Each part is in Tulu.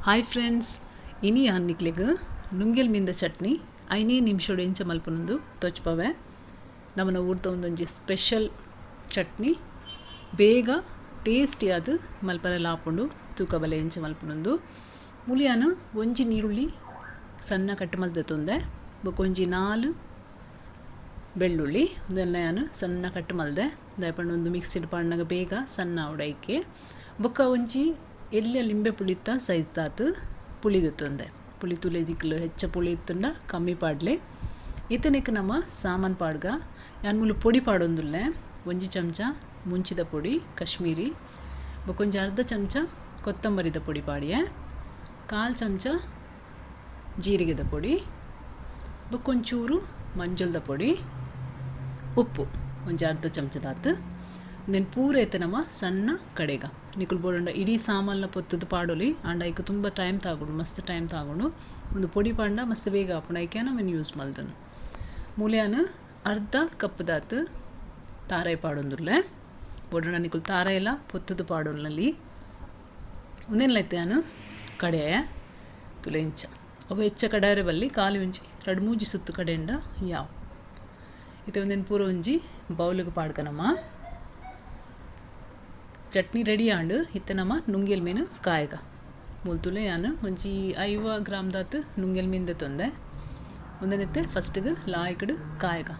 ಹಾಯ್ ಫ್ರೆಂಡ್ಸ್, ಇನಿ ಯಾನ್ ನಿಕ್ಲೆಗ್ ನುಂಗೆಲ್ ಮೀನ್ದ ಚಟ್ನಿ ಐನೇ ನಿಮಿಷೊಡು ಎಂಚ ಮಲ್ಪುನುಂದು ತೋಜ್ಪಾವೆ. ನಮನ ಊರ್ದ ಉಂದೊಂಜಿ ಸ್ಪೆಷಲ್ ಚಟ್ನಿ, ಬೇಗ ಟೇಸ್ಟಿ ಆದ್ ಮಲ್ಪರೆಲ ಆಪುಂಡು. ತೂಕ ಬಲೆ ಎಂಚ ಮಲ್ಪುನುಂದು. ಮೂಲು ಯಾನ್ ಒಂಜಿ ನೀರುಳ್ಳಿ ಸಣ್ಣ ಕಟ್ ಮಲ್ತ್ ಬೊಕ ಒಂಜಿ 4 ಬೆಳ್ಳುಳ್ಳಿ ಉಂದೆಲ್ಲ ಯಾನ್ ಸಣ್ಣ ಕಟ್ ಮಲ್ದೆ. ದಾಯೆ ಪಂಡ ಉಂದು ಮಿಕ್ಸಿಡ್ ಪಾಡ್ನಗ ಬೇಗ ಸಣ್ಣ ಆವೊಡು ಐಕೆ. ಬೊಕ ಒಂಜಿ ಎಲ್ಯ ಲಿಂಬೆ ಪುಳಿತ ಸೈಜ್ ದಾತ್ ಪುಳಿ ದೆತ್ತೊಂದೆ. ಪುಳಿ ತೂಲೆ ದಿಕ್ಲು ಹೆಚ್ಚ ಪುಳಿ ಇತ್ತುಂಡ ಕಮ್ಮಿ ಪಾಡ್ಲೆ. ಇತ್ತನೆಕ್ ನಮ ಸಾಮಾನ್ ಪಾಡ್ಗ. ಯಾನ್ ಮೂಲು ಪೊಡಿ ಪಾಡೊಂದುಲ್ಲೆ. ಒಂಜಿ ಚಮಚ ಮುಂಚಿದ ಪೊಡಿ ಕಾಶ್ಮೀರಿ, ಬೊಕ ಒಂಜಿ ಅರ್ಧ ಚಮಚ ಕೊತ್ತಂಬರಿದ ಪೊಡಿ ಪಾಡಿಯೆ, ಕಾಲು ಚಮಚ ಜೀರಿಗೆದ ಪೊಡಿ, ಬೊಕ ಒಂಚೂರು ಮಂಜಲ್ದ ಪೊಡಿ, ಉಪ್ಪು ಒಂಜಿ ಅರ್ಧ ಚಮಚದಾತ್. ಉಂದೆನ್ ಪೂರ ಇತ್ತೆ ನಮ ಸಣ್ಣ ಕಡೆಗ. ನಿಕುಲು ಬೋಡಂಡ ಇಡೀ ಸಾಮಾನ್ಲ ಪೊತ್ತುದು ಪಾಡೊಲಿ, ಆಂಡ ಐಕ್ ತುಂಬ ಟೈಮ್ ತಾಗುಂಡು, ಮಸ್ತ್ ಟೈಮ್ ತಾಗುಂಡು. ಉಂದು ಪೊಡಿ ಪಾಡ್ಂಡ ಮಸ್ತ್ ಬೇಗ ಆಪುಂಡು, ಐಕೆ ನಮನ್ ಯೂಸ್ ಮಲ್ದನು. ಮೂಲ್ಯಾನ್ ಅರ್ಧ ಕಪ್ದಾತ್ ತಾರಾಯಿ ಪಾಡೊಂದುಲ್ಲೆ. ಬೋಡಂಡ ನಿಕುಲು ತಾರಾಯಿಲ ಪೊತ್ತುದು ಪಾಡೊನಲ್ಲಿ. ಉಂದೆನ್ಲ ಇತ್ತೆ ಯಾನ್ ಕಡೆಯ ತುಲೆ ಇಂಚ. ಅವು ಹೆಚ್ಚ ಕಡಾರೆ ಬಲ್ಲಿ, ಖಾಲಿ ಒಂಜಿ 2-3 ಸುತ್ತು ಕಡೆಂಡ ಯಾವ್. ಇತ್ತೆ ಒಂದೆನ್ ಪೂರ ಒಂಜಿ ಬೌಲಿಗೆ ಪಾಡ್ಕ ನಮ. ಚಟ್ನಿ ರೆಡಿ ಆಂಡ್. ಇತ್ತೆ ನಮ ನುಂಗೆಲ್ ಮೀನು ಕಾಯಗ. ಮೂಲು ಯಾನ್ ಒಂಜಿ 50 ಗ್ರಾಮ್ ದಾತ್ ನುಂಗೆಲ್ ಮೀನು ದೆತ್ತೊಂದೆ. ಒಂದೆನಿತ್ತೆ ಫಸ್ಟ್ಗೆ ಲಾಯ್ಕಡ್ ಕಾಯಗ.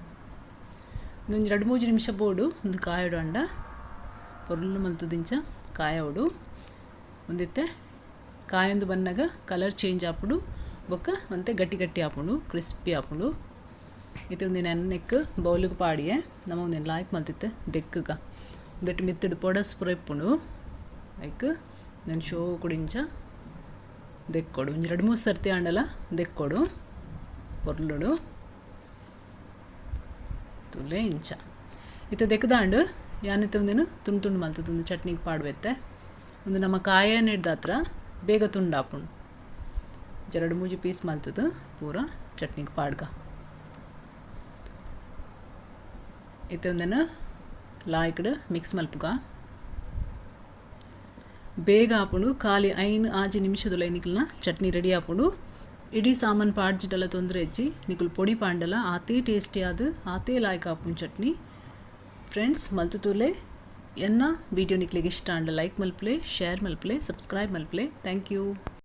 ಒಂದೊಂಜಿ 2-3 ನಿಮಿಷ ಬೋಡು ಒಂದು ಕಾಯಡು ಅಂಡ ಪೊರ್ಲು ಮಲ್ತುದಿಂಚ ಕಾಯೋಡು. ಒಂದಿತ್ತೆ ಕಾಯೊಂದು ಬನ್ನಗ ಕಲರ್ ಚೇಂಜ್ ಆಪುಂಡು, ಬೊಕ್ಕ ಒಂತೆ ಗಟ್ಟಿ ಗಟ್ಟಿ ಆಪುಂಡು, ಕ್ರಿಸ್ಪಿ ಆಪುಂಡು. ಇತ್ತೆ ಒಂದಿನ ಎಣ್ಣೆಕ್ ಬೌಲಿಗೆ ಪಾಡಿಯೆ ನಮ ಒಂದಿನ ಲಾಯ್ಕ್ ಮಲ್ತಿತ್ತೆ ದೆಕ್ಕಗ. ಒಂದೆಟ್ ಮಿತ್ತುಡು ಪೊಡಸ್ ಪೂರ ಇಪ್ಪುಂಡು, ಐಕ್ ನೆನ್ ಶೋ ಕುಡಿಂಚ ದೆಕ್ಕೊಡು. ಒಂಜಿ 2-3 ಸರ್ತಿ ಆಂಡಲ ದೆಕ್ಕೊಡು ಪೊರ್ಲುಡು ತುಲೆ ಇಂಚ. ಇತ್ತೆ ದೆಕ್ಕದಾಂಡು ಯಾನಿತ್ತೆ ಒಂದಿನ ತುಂಡು ತುಂಡು ಮಲ್ತದ ಚಟ್ನಿಗೆ ಪಾಡ್ವೆತ್ತೆ. ಒಂದು ನಮ್ಮ ಕಾಯ ನೆಡ್ದಾತ್ರ ಬೇಗ ತುಂಡಾಪುಂಡು. 2-3 ಪೀಸ್ ಮಲ್ತದ ಪೂರ ಚಟ್ನಿಗೆ ಪಾಡ್ಗ. ಇತ್ತೆ ಒಂದೆನ ಲಾಯ್ಕಡ್ ಮಿಕ್ಸ್ ಮಲ್ಪುಗ. ಬೇಗ ಆಪುಂಡು, ಖಾಲಿ 5-6 ನಿಮಿಷದೊಲ ನಿಕಲ್ನ ಚಟ್ನಿ ರೆಡಿ ಆಪುಂಡು. ಇಡೀ ಸಾಮಾನು ಪಾಡ್ಜಿಟಲ ತೊಂದರೆ ಹೆಚ್ಚಿ ನಿಕುಲು ಪೊಡಿ ಪಾಂಡಲ ಆತೇ ಟೇಸ್ಟಿ ಆದ್ ಆತೇ ಲಾಯ್ಕ್ ಆಪುಂಡು ಚಟ್ನಿ. ಫ್ರೆಂಡ್ಸ್ ಮಲ್ತು ತೂಲೆ. ಎನ್ನ ವಿಡಿಯೋ ನಿಕ್ಲೆಗ್ ಇಷ್ಟ ಆಂಡ ಲೈಕ್ ಮಲ್ಪುಲೆ, ಶೇರ್ ಮಲ್ಪುಲೆ, ಸಬ್ಸ್ಕ್ರೈಬ್ ಮಲ್ಪುಲೆ. Thank you.